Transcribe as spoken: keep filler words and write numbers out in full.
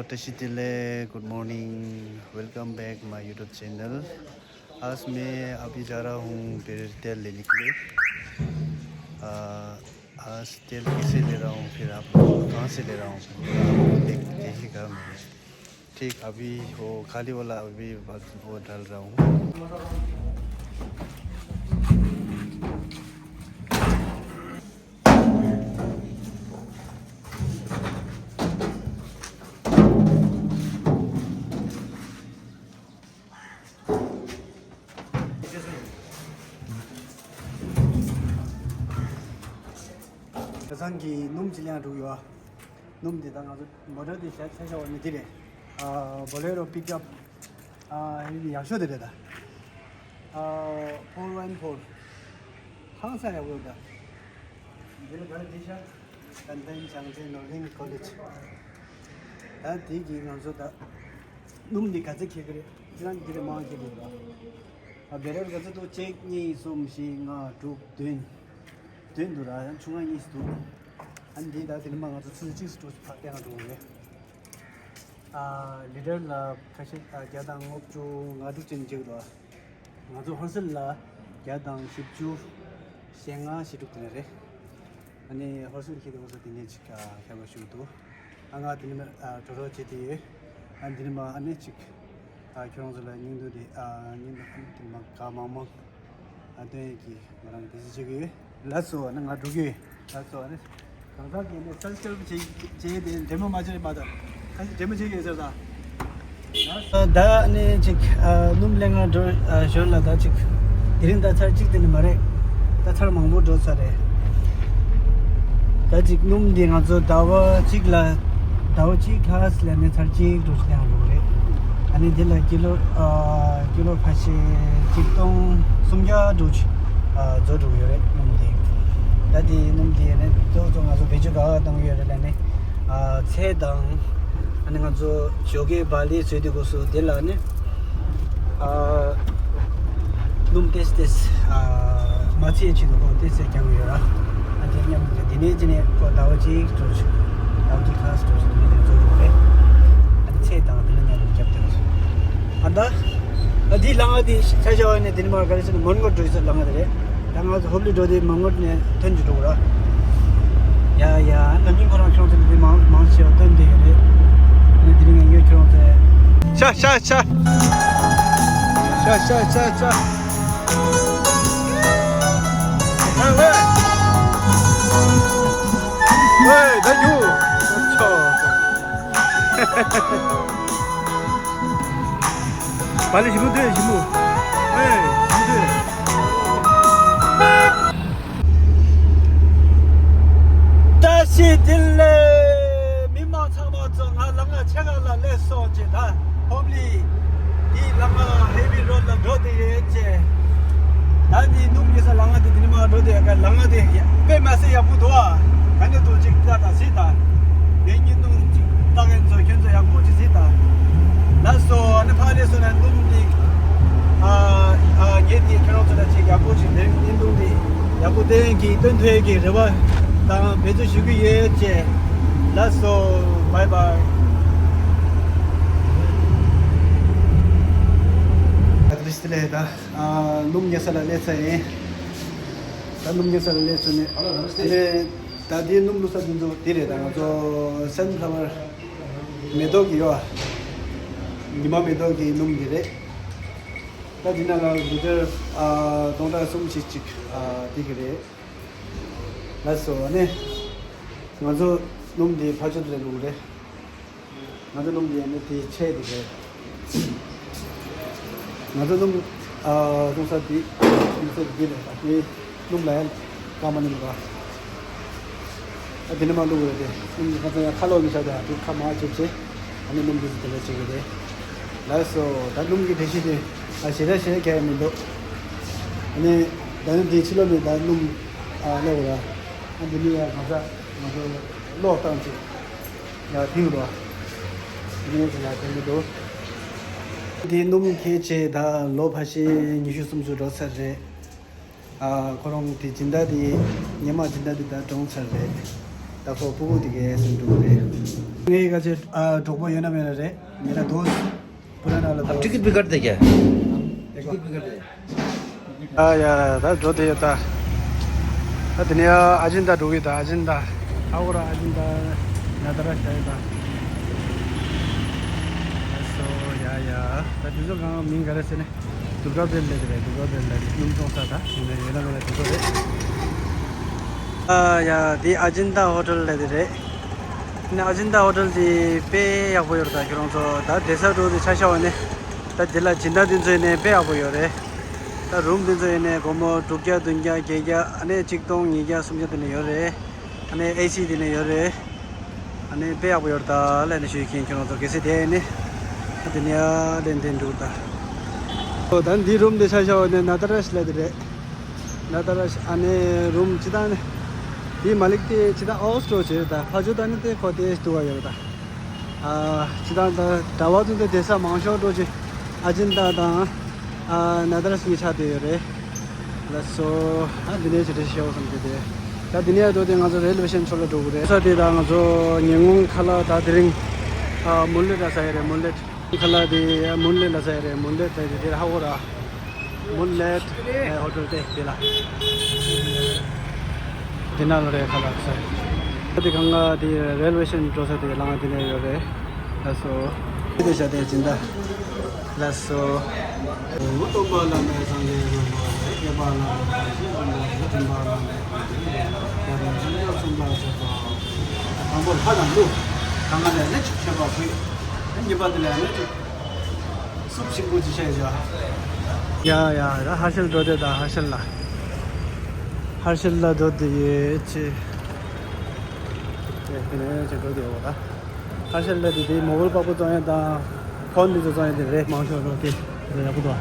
वोटशितिले, good morning, welcome back my YouTube channel। आज मैं अभी जा रहा हूँ बेरेर तेल लेने के लिए। आ, आज तेल कैसे ले रहा हूँ, फिर आप कहाँ से ले रहा हूँ, देख देखिएगा। मैं ठीक अभी वो खाली वाला अभी वो डाल रहा हूँ। ཁ་སང་གི་སྣུམ་ཅི་ལེན་འགྲོ་ཡོད། སྣུམ་དེ་ད་ང་ཚོ་མོ་ཊ་དེ་བཞག་བཞག་བཞག་པ་ནི་དེ་རེད། ཨ་བོ་ལེ་རོ་པིག་ཨབ། ཨ་ཡག་ཤོས་དེ་རེད་ད། ཨ་ཕོར་ཝན་ཕོར། ཧང་སང་ཡག་པོ་ཡོད་ད། འདི་ལ་ག་རེ་དེ་ཤ། ཏན་ཏན་བྱང་ཆེན་ནོར་གླིང་ཀོ་ལེཇ། ད་དེ་གི་ང་ཚོ་ད་སྣུམ་འདི་ག་ཚད་འཁྱེར་གི་རེད། ཁྱེད་རང་འདི་རེད་མང་འཁྱེར་གི་རེད་ད། ཨ་བེ་རེལ་ག་ཚད་འདུག་གཅིག་གཉིས་གསུམ་བཞི་ལྔ་དྲུག་བདུན། བདུན་འདུག་ར། ཡང་ཆུང་ང་གཉིས་སུ་འདུག་ཨ་འདི་ད་དེ་ནི་མ་ང་ཚོ་ཆུ་ཚོད་གཅིག་སུ་དྲུག་སུ་ཕར་བསྟན་ང་འགྲོ་གི་རེད། ཨ་ལི་ཊར་ལ་ཁ་ཤས་ཨ་བརྒྱ་དང་ལྔ་བཅུ་ང་དྲུག་ཅན་འཇིག་འདུག་ང་ཚོ་ཧོལ་སེལ་ལ་བརྒྱ་དང་བཞི་བཅུ། ཞེ་ལྔ་ཞེ་དྲུག་དེ་ནས་རེད། ཨ་ནི་ཧོལ་སེལ་ཁྱེར་ཏེ་འོ་ས་དེ་ནས་ཅིག་ཨ་ཁྱད་པར་ཞུགས་འདུག་ཨ་ང་དེ་ནས་ཨ་གྲོ་རོ་བྱེད་དེ་ཡོད། ཨ་འདི་ནས་མ་ཨ་ནི་ཅིག་ཨ་ཁྱོད་རང་ཚོ་ལ་སྙིང་སྡུག་དེ་ཨ་སྙིང་སྡུག་ཨ་ནི་དེ་ནས་མ་ག་མང་མང་ཨ་སྟོན་ཡས་ཀྱི་ང་རང་གི་དེ་ཚོ་བྱེད་ཀྱི་ཡོད། ལགས་སོ། ཨ་ནི་ང་འགྲོ་གི་ཡོད། ལགས་སོ། ཨ་ནི་གང་ཟག་གིས་ནི་སལ་སྐྱོར་བྱེད་བྱེད་དེ་འདྲེ་མོ་མ་བྱེད་མ་ད་ཁ་ཤས་འདྲེ་མོ་བྱེད་ཀྱི་ཡོད་ཟེར་ད། ད་ནི་ཅིག་ཨ་སྣུམ་ལེན་ག་འགྲོ་ཨ་ཞོར་ལ་ད་ཅིག་དེ་རིང་ད་ཚར་གཅིག་དེ་ནི་མ་རེད། ད་ཚར་མང་པོ་འགྲོ་ཚར་རེད། ད་ཅིག་སྣུམ་འདི་ང་ཚོ་ཟླ་བ་གཅིག་ལ་ཟླ་བ་གཅིག་ལྷག་ལས་ནི་ཚར་གཅིག་འགྲོ་ཞིག་ལེན་འགྲོ་གི་རེད། ཨ་ནི་འདི་ལ་ཀི་ལོ་ཨ་ཀི་ལོ་ཁ་ཤས་གཅིག་སྟོང་སུམ་བརྒྱ་འགྲོ་ཞིག་ཨ་བཟོ་འགྲོ་གི་ཡོད་རེད་སྣུམ་འདི། ད་དེ་སྣུམ་འདི་ནི་གཙོ་བོ་ང་ཚོ་བེད་སྤྱོད་ག་པར་གཏོང་གི་ཡོད་རེད་ལབ་ནི། ཨ་ཚལ་དང་། ཨ་ནི་ང་ཚོ་ཞོགས་ཀས་སྦ་ལི་བཟོས་དུས་སྐབས་སུ་དེ་ལ་ནི། ཨ་སྣུམ་ཏོག་ཙམ་ཏོག་ཙམ་ཨ་མ་ཚིག་ཆེད་དུ་ཁོ་ཏོག་ཙམ་རྒྱག་གི་ཡོད་ར། ཨ་དེ་མཉམ་དུ་དེ་ནས་ཅི་ནས་ཁོ་ཟླ་བ་གཅིག་འགྲོ་ཞིག་ཟླ་བ་གཅིག་ལྷག་འགྲོ་ཞིག་དེ་ནས་བཟོ་དགོས་རེད། ཨ་ནི་ཚལ་དང་དེ་ནས་མཉམ་དུ་རྒྱབ་སྟེ་ར། ཨ་ད། ཨ་དེའི་ལམ་ཁ་དེ་ཆ་བཞག་པ་ནས་དེ་ནས་མར་ག་རེ་ཟེར་ན་མོན་གྷོ་འགྲོ་ས་ལམ་ཁ་དེ་རེད། ད་ང་ཚོ་ཧོབ་ལི་འགྲོ་དེ་མོན་གྷོ་ནས་ཐོན་གྱི་འགྲོ་ར། ཡ་ཡ། ཨ་ནི་མི་ཁོ་རང་ཁྱོད་ཚོ་དེ་མང་མང་ཆེ་བ་སྟོན་བསྡད་ཡོད་རེད། ཨ་ནི་དེ་རིང་ངས་ཡོད་ཁྱོད་ཚོ། ཤ་ཤ་ཤ། ཤ་ཤ་ཤ་ཤ། ཝེ་ཝེ། ཝེ་ད་ཡུ། ཆོ། བ་ལི་ཞིམ་པོ་འདུག་ཞིམ་པོ། ཨེ་ཞིམ་པོ་འདུག་བཀྲ་ཤིས་བདེ་ལེགས། མི་མང་ཚང་མ་ཚོ། ང་ལམ་ཁ་ཕྱེད་ཀ་ལ་སླེབས་སོང་ཅེས། ད་ཧོབ་ལི་འདི་ལམ་ཁ་ཧེ་བི་རོད་ལ་འགྲོ་དེ་ཡོད་ཅེས། ད་འདི་སྣུམ་ཉོ་ས་ལམ་ཁ་དེ་འདི་ནས་མར་འགྲོ་དེ་ཡོད་ཀ་ལམ་ཁ་དེ་དཔེ་མ་སྲིད་ཡག་པོ་འདུག་ཨ། ག་འདྲ་འདུག་ཅིག་ལྟ་དང་གཟིགས་དང་། ངའི་བརྙན་ཐུང་ཅིག་ལྟ་མཁན་ཚོ་ཁྱོད་ཚོ་ཡག་པོ་ཅིག་གཟིགས་དང་། ལགས་སོ། ཨ་ནི་ཕར་སླེབས་སོང་ན་སྣུམ་འདི། ཨ་ཨ་ངས་འདི་ཁྱོད་རང་ཚོ་ལ་ཅིག་ཡག་པོ་ཅིག་འདི་བརྙན་ཐུང་འདི་ཡག་པོ་བསྟན་གྱི་སྟོན་ཐུབ་ཀྱི་རེ་བ་དང་འབད་རྩོལ་ཞུ་གི་ཡོད་ཅེས། ལགས་སོ། བའི་བའི། ཨ་ཏི་རི་སི་ལས་ད། ཨ་སྣུམ་ཉོ་ས་ལ་སླེབས་ཚར་ཡིན། ད་སྣུམ་ཉོ་ས་ལ་སླེབས་ཚར་ནས་དེ་ནས་ད་དེའི་སྣུམ་བླུགས་ས་དེ་ཚོ་དེ་རེད། ད་ང་ཚོ་སན་ཕ་ལ་ཝར་མེ་ཏོག་གི་ཡོད། ཉི་མ་མེ་ཏོག་གི་སྣུམ་འདི་རེད། ད་འདི་ནང་ལ་ལི་ཊར་ཨ་སྟོང་ཕྲག་གསུམ་བཞི་ཅིག་ཨ་འདི་གི་རེད། ལགས་སོ། ཨ་ནི་ང་ཚོ་སྣུམ་འདི་ཕར་ཕྱོགས་དེ་ལ་བླུགས་རེད། ང་ཚོ་སྣུམ་འདི་ཡང་ནི་དེའི་ཆས་དེ་རེད། ང་ཚོ་སྣུམ་ཨ་བཙོང་ས་འདི་མི་ཚེ་འདི་རེད། ད་དེ་སྣུམ་ལ་ཡང་བཀག་མ་ནི་མི་འདུག་ཨ་དེ་ནི་མ་བླུགས་རེད་དེ། སྣུམ་ཁ་ཚ་ཡང་ཁ་ལོག་མི་བྱ་དེ། ཨ་དེ་ཁ་མ་བྱེད་ཆེ། ཨ་ནི་སྣུམ་འདི་ཚོ་དེ་འདྲ་བྱེད་དགོས་རེད། ལགས་སོ། ད་སྣུམ་གྱི་འགྲེལ་བཤད་དེ་ཨ་ཞེ་དྲག་བཤད་ཡ་གང་ཡང་མི་འདུག་ཨ་ནི་ད་ནི་དེའི་ཕྱི་ལོགས་ནས་ད་སྣུམ་ཨ་སླེབས་ར། ཨ་འདི་ནི་ཡང་གང་ཟག་ང་ཚོ་གློག་བཏང་ཅིག་ཡར་ཐིང་རོ། ངས་ཅི་ཡར་ཐིང་གི་འདུག་འདི་སྣུམ་ཁྱེར་བྱས་ད་ལོ་ཕལ་ཆེར་ཉི་ཤུ་སུམ་ཅུ་འགྲོ་ཚར་རེད། ཨ་ཁོ་རང་དེ་སྦྱིན་བདག་དེ་སྔོན་མ་སྦྱིན་བདག་དེ་ད་གྲོངས་ཚར་རེད། ད་ཁོ་ཕྲུ་གུ་དེ་གའི་སེམས་སྡུག་རེད། ངའི་ག་ཚོད་ཨ་གྲོགས་པོ་ཡོད་ན་མེད་ན་རེད། མེད་ན་དོ། པུ་ར་ན་ལ་ད། टिकट भी कर दे क्या? टिकट भी कर दे। ཨ་ཡ་ད་འགྲོ་དེ་ཡོད་ད། ད་དེ་ནས་ཨ་ཇན་ད་འགྲོ་གི་ད། ཨ་ཇན་ད། ཨ་ཧོ་ར་ཨ་ཇན་ད། ན་ད་ར་ཤ་ཡོད་ད། ལགས་སོ། ཡ་ཡ། ད་དེ་ཚོ་གང་མིང་ག་རེ་ཟེར་ནས། དུར་ག་བེལ་ལབ་དེ་རེད། དུར་ག་བེལ་ལབ་དེ་སྣུམ་གཏོང་ས་ད། ཡིན་ན་ཡོད་ན་མེད་ན་དེ་ཚོ་རེད། ཨ་ཡ་དེ་ཨ་ཇན་ད་ཧོ་ཊེལ་ལབ་དེ་རེད། ཨ་ཇན་ད་ཧོ་ཊེལ་དེ་དཔེ་ཡག་པོ་ཡོད་རེད་ད། ཁྱེད་རང་ཚོ་ད་བསྡད་ས་འགྲོ་དེ་ཆ་བཞག་པ་ནས། ད་དེ་ལ་སྦྱིན་བདག་དེ་ཚོ་ཡིན་ནའི་དཔེ་ཡག་པོ་ཡོད་རེད། ད་རུམ་དེ་ཚོ་ཡིན་ནའི་སྒོར་མོ་དྲུག་བརྒྱ་བདུན་བརྒྱ་བརྒྱད་བརྒྱ། ཨ་ནི་ཆིག་སྟོང་ཉིས་བརྒྱ་སུམ་བརྒྱ་དེ་ནས་ཡོད་རེད། ཨ་ནི་ཨེ་སི་དེ་ནས་ཡོད་རེད། ཨ་ནི་དཔེ་ཡག་པོ་ཡོད་རེད་ད་ལབ་ནས་ཞུ་ཡི་ཡིན། ཁྱེད་རང་ཚོ་གལ་སྲིད་བསྡད་ཡིན་ནའི། ཨ་དེ་ནས་ཨ་ལན་དེ་འགྲོ་ད། ཨོ་ད་འདི་རུམ་དེ་ཆ་བཞག་པ་ནས་ན་ད་ར་ཤ་ལབ་དེ་རེད། ན་ད་ར་ཤ། ཨ་ནི་རུམ་སྤྱིར་བཏང་ནི། དེའི་མ་ལིག་དེ་སྤྱིར་བཏང་ཨོ་སི་ཊྲོ་ཅིག་རེད་ད། ཕ་ཇོ་ད་ནི་དེ་ཁོ་དེ་སྡུག་ག་ཡོད་རེད་ད། ཨ་སྤྱིར་བཏང་ད་གྲྭ་བ་ཚོ་དེ་བསྡད་ས་མང་ཤོས་འགྲོ་ཅིག་ཨ་ཇན་ད་དང་། ཨ་ན་ད་ར་ཤ་གཉིས་ཆགས་བསྡད་ཡོད་རེད། ལགས་སོ། ཨ་འདི་ནས་ཅི་འདྲ་ཤེས་བསམ་གྱི་དེ། ད་འདི་ནས་འགྲོ་དེ་ང་ཚོ་རེལ་ཝེ་སི་ཊེ་ཤན་ཕྱོགས་ལ་འགྲོ་དགོས་རེད། ས་དེ་ད་ང་ཚོ་ཉིན་གུང་ཁ་ལག་ད་དེ་རིང་། ཨ་མུན་ལེད་ལ་ཟ་ཡི་རེད། མུན་ལེད། ཁ་ལག་དེ་མུན་ལེད་ལ་ཟ་ཡི་རེད། མུན་ལེད་དེ་དེ་ཧ་གོ་ར། མུན་ལེད་ཧོ་ཊེལ་དེ་དེ་ལ། དེ་ན་ལ་རེད་ཁ་ལག་ཟ་ཡི། དེ་གང་ག་དེ་རེལ་ཝེ་སི་ཊེ་ཤན་འགྲོ་ས་དེ་ལ་ང་དེ་ནས་ཡོད་རེད། ལགས་སོ། དེ་བྱ་དེ་སྦྱིན་བདག་ལགས་སོ། སྟོན་པ་བླ་མེད་སངས་རྒྱས་རིན་པོ་ཆེ། སྐྱེས་པ་བླ་མེད་དགའ་བཞི་རིན་པོ་ཆེ། སྦྱིན་པ་བླ་མེད་དགའ་བཞི་རིན་པོ་ཆེ། སྐྱབས་གནས་ཆེན་པོ་གསུམ་ལ་མཆོད་པ། དང་པོ་ལྷ་དང་ཀླུ། གང་ག་ནས་ནི་ཅིག་མཆོད་པ་ཕུལ། གཉིས་པ་དེ་ལ་ནི་ཅིག་སུབ་ཞིམ་པོ་ཅིག་བྱས་བཞག་ཡ་ཡ་ཡ། ཧར་ཤེལ་འགྲོ་དེ་ད། ཧར་ཤེལ་ལ། ཧར་ཤེལ་ལ་འགྲོ་དེ་ཡོད་ཅེ། དེ་དེ་ནས་ཅིག་འགྲོ་དེ་ཡོད་ད། ཁ་ཤས་ལ་དེ་དེ་མོ་བལ་པགས་པ་བཙོང་ཡ་དང་ཁོན་དེ་ཚོ་བཙོང་ཡ་དེ་རེད། མང་ཤོས་རོ་དེ་རེད་ཡག་པོ་འདུག